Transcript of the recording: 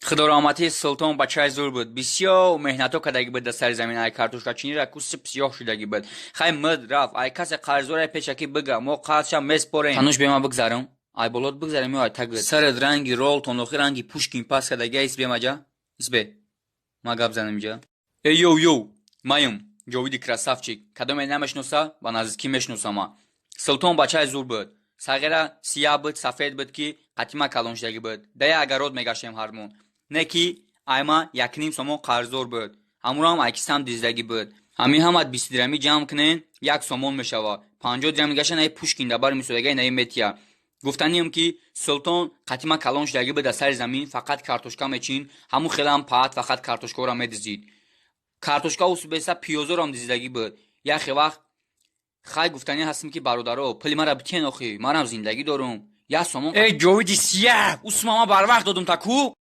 Худораҳматӣ, Султон бачаи зур буд. Бисёр меҳнатҳо кардагӣ буд дар сари замин. Ай картошкачинира кусиб сиёҳ шудагӣ буд. Хай, муд, рафт. Ай касе қарздора, пешакӣ бига, мо қарзша меспорем. Тануш бема бигзарам, ай болот бигзарем ё ай тагит? Сарат ранги ролтон, охи ранги Пушкин пас кардагӣ. Исбемаҷа, исбе, ма гап занам иҷа. Эй, йоу, йоу, маем Ҷовиди красавчик. Кадоме намешноса, ба наздикӣ мешносама. Султон бачаи зур буд. Сағира сияҳ буд, сафед буд, ки қатима калон шудагӣ буд. Дая агарот мегаштем ҳармон. Не ки айма 1,5 сомон қарздор буд, ҳамуроам айкисам диздагӣ буд. Ҳамин ҳамат 20 дирамӣ ҷамъ кунен, 1 сомон мешавад. 50 дирам гаша наи Пушкин дабар мисодагай наи метия. Гуфтанием, ки Султон қатима калон шудагӣ буд, дар сари замин фақат картошка мечин. Ҳамун хелам паат фақат картошкаро медизид. Картошка усбеса пиёзорам дизидагӣ буд яхе вақт. Хай, гуфтанӣ ҳастем, ки бародаро, пули мара битен, охи марам зиндагӣ дорум. 1 сомон. Эй, Ҷовиди сияҳ, усма ма барвақт додум, таку.